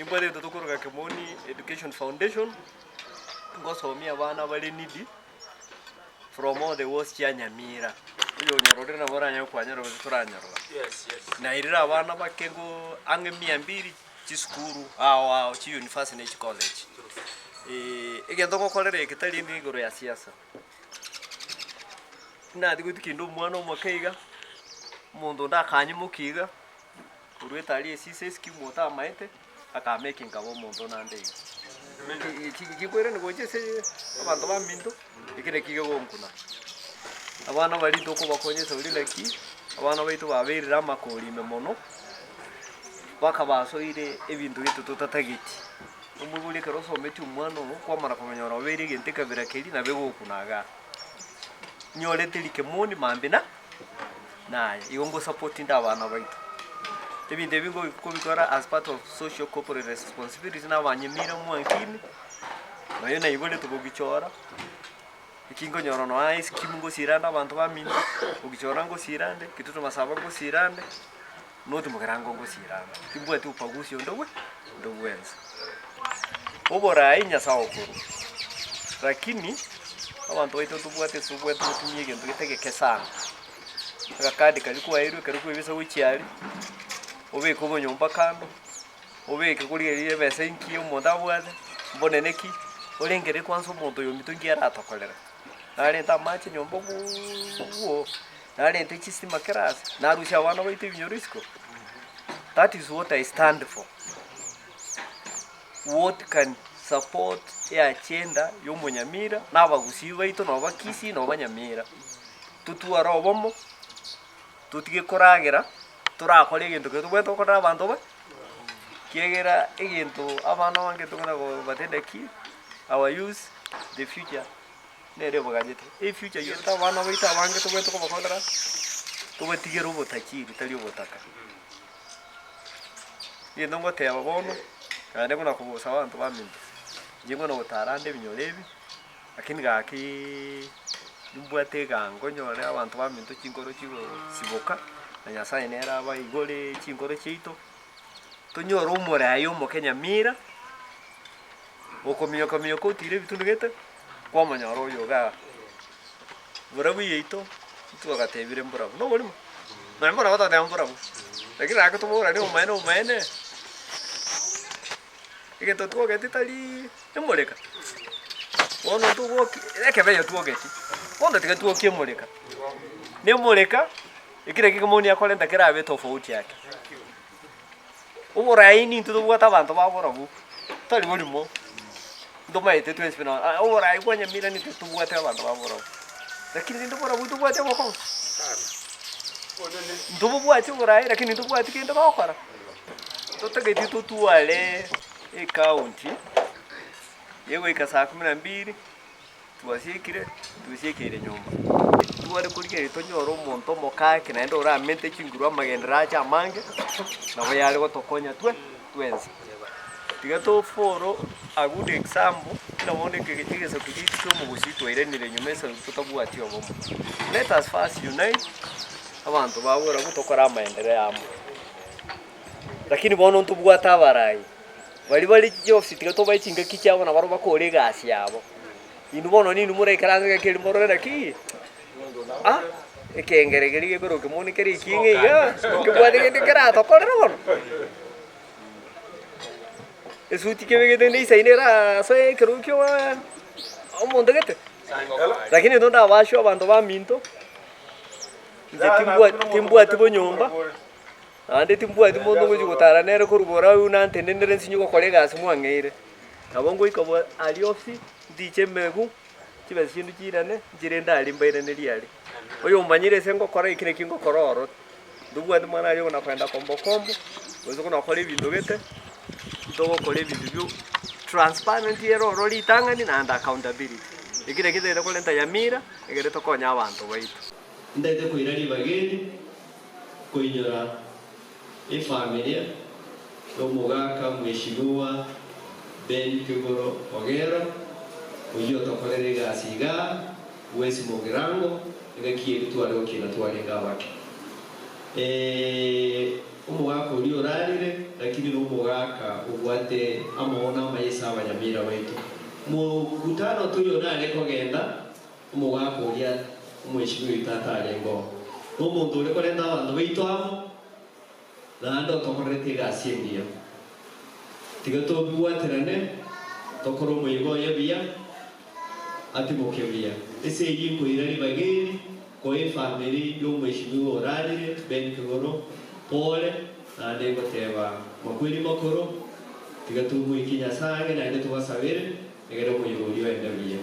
Nimbwate egento tokoroka Kemoni Education Foundation, ngosomia abana bare needy from all the wards chia Nyamira. Oyo onyororire nabo oranyare kwanyora gose toranyorora. Nairire abana bake ngo ang'e mia mbiri chisukuru ao ao chi university ne chi college. Egento ngokorera eke tari ime igoro ya siasa. Natigweti kende omwana omoke iga, omonto onde akanyimokia iga, korwa aria esise eskim otamaete, akamake nkaba omonto naende iga. Ki nkoirania gocha ase abanto baminto, eke naki kegonkuna. Abana baria tokobakonya ase oria naki, abana baito babeirire amakori ime mono, mpaka basoire ebinto gete totatageti. Omoibori ekero osometie omwana oo, kwamana komonyora obeire egento ekabira keria nabo egokuna igaa. Nyorete rikemoni mambia na naye, igo ngosupport inde abana baito. Ebinto ebi nkobikora as part of social corporate responsibility na abanyemira mwankini, nonya naiboretwe gogichora, eki nkonyora nonya eskimu ngosira ande abanto baminto, gogichora ngosira ande, kitutu masaba ngosira ande. Notimokera ango ngosiira ande, timbwati ubaguzi onde bwe onde bwensi. Oboraai Nyasae okorwa, lakini abanto baito ntobwate ase obwate gotumia egento gete egeke sana. Agakadi karia kwaeirwe ekero kwebisa gochia aria, obeke obonyomba kando, obeke korigereria ebesa inki omonto abwate, mbonene ki, orengererie kwanza omonto oyo ominto nki aratokorere. Narente amache nyomba obooooo. Narente chistima kera ase, narusia abana baito ebinyoro isiko. That is what I stand for. What can support eagenda ya omonyamira na abagusii baito nabo bakisii nabo banyamira. Totware obomo, totige koragera, torakore egento keria tobwenerete gokorera abanto ba, kiagera egento abana abange tokona kobatenda ki, our youth, the future. Nere oboganyete efuture yaito abana baito abange tobwenerete kobakorera, tobatigere obotajiri tari obotaka. Egento ngoteba bono, naende buna kogosa abanto baminto, inche mbuna gotara ande ebinyoro ebi, lakini gakiiii nimbwate egango nyore abanto baminto chinkoro chigosiboka, na Nyasaye nere abaigore chinkoro chiaito, tonyore omoraia omoke nyamira. Okominyoka minyoka otiire ebitundu gete, kwamonyora oyo igaa. Borabu yaito, ntwagatebire mborabu, noborimo? Nonya mborabu togoteba mborabu, lakini naki toboranie obomaene obomaene, egento twogeti tariiii emoreka. Bono ntogoki ekebeyo twogeti, bono tiga twokie emoreka, na emoreka, ekero ekio kemoni akorenta kerabe tofauti ake. Oboraai nintwe tobwate abanto ba borobwo, tari borimo, ntomaete twensi buna oboraai bwa nyamira nintwe tobwate abanto ba borobwo. Lakini rende oborobwo ntobwati obokong'u? Ntobobwati oboraai lakini ntobwati kende gokora. Totageti totware ecounty, egoika saa kumi na mbili. Twasiekire, twesiekeire nyomba. Tware korigereria tonyore omonto omokake naende oramente chinguru amagenderero ache amange, nabo yare gotokonya twe twensi. Tiga to follow a good example, buna bono eke egesaku giaito kia omogusii twairanire nyuma esaku totabwati obomo. Let us first unite, abanto ba barabwo tokore amaendeleo amo. Lakini bono ntobwate abarai. Baria bare chiofisi tiga tobae chingaki chiabo nabarabwo bakore egasi yabo. Inwe bono ninwe moraikaranse ngaki eria morore naki ah ekengere keria gekorokwa kemoni kere eking'e igaa, kebwate gento keratokorere bono. Esuti kebegete neisaine erasoe ekerogo kia omonto gete. Lakini intwe ndabachwe abanto baminto, inche timbwati timbwati bonyomba. Naende timbwati monto ngochia gotara nere korwa borabu nantenenere nsinye gokora egasi mwang'eire. Nabo ngoika bo aria ofisi, ntiche emegu, chibesa chiaino chiirane, nchirende aria mbairanerie aria. Oyomanyire ase ngokora eki naki ngokora oro, ntobwati mwana aria okona kogenda kombo kombo, gose kona gokora ebinto gete, ntogokora ebinto bio transparent ere oro ritang'ani naende accountability. Eki naki totaete korenta nyamira, egere tokonye abanto baito. Ntaete koira ribaga eri koinyora efamilia y'omogaka Mheshimiwa Ben Kegoro Ogero, oyio otokorera egasi igaa bwensi Mogirango, engaki eria tware gokina twarenge abake. Omogaka oria orarire, lakini nomogaka obwate amaono amaya ase abanyamira baito. Mokutano toiyo nare kogenda, omogaka oria omweshimiwa oito atarenge oo. Nomonto ore korenta abanto baito amo, naende otokorerete egasi engiya. Tiga tobibwaterane, tokore omoyega oye buya, atimoke buya. Ase eyio nkoira ribaga eri koa efamiri y'omweshimiwa orarire, Ben Kigoro, pole, naende ngoteba makweri makoro, tiga tomoikie Nyasae ang'e naende tobasabere, egere omoyega oria oende buya.